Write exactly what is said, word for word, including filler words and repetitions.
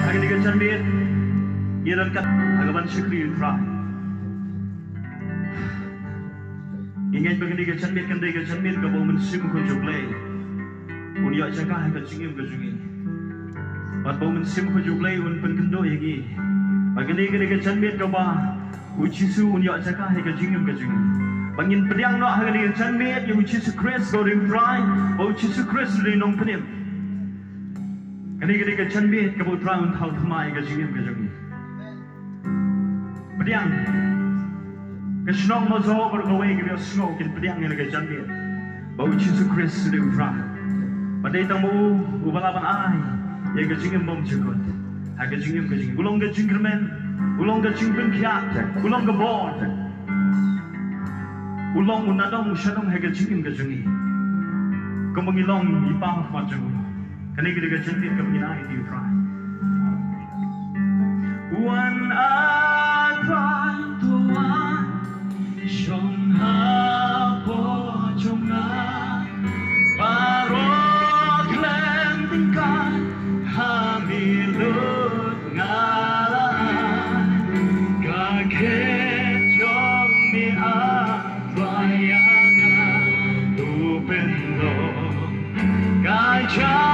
Ha kane ka janmiet ngi ryngkat ha kaban shakri U Trai. Ngi ngeit ba kane ka janmiet kan dei ka janmiet kaba U Mynsiem Bakhuid jong U Blei un ïoh jaka ha ka jingim ka jong ngi. Bad ba U Mynsiem Bakhuid jong U Blei un pynkynduh ïa ngi. Bad kane ka dei ka janmiet kaba U Jisu un ïoh jaka ha ka jingim ka jong ngi. Ba ngin pdiang noh ha kane ka janmiet ïa U Jisu Khrist ba u dei U Trai, ba U Jisu Khrist u dei Nongpynim. Kane ka dei ka janmiet kaba U Trai un thaw thymmai ïa ka jingim ka jong ngi. Pdiang. Ka shnong Mawjahawk baroh kawei kaba ïohsngew kin pdiang ïa ka janmiet ba U Jisu Khrist u dei U Trai. Ba dei tang ba u uba lah ban ai ïa ka jingim bymjukut ha ka jingim ka jong ngi. U long ka jingkyrmen, u long ka jingpynkhiah, u long ka bor. U long u nadong u shadong ha ka jingim ka jong ngi. Kumba ngi long i pa ha khmat jong u. Kane ka dei ka jingtip kaba ngi ai ïa u Trai. Wan, A Trai, to wan shong hapoh jong nga. Baroh khlem tyngkai ha mi lut nga la ai. Ka khet jong me, A Trai, ïa nga to pynlong. Ka ja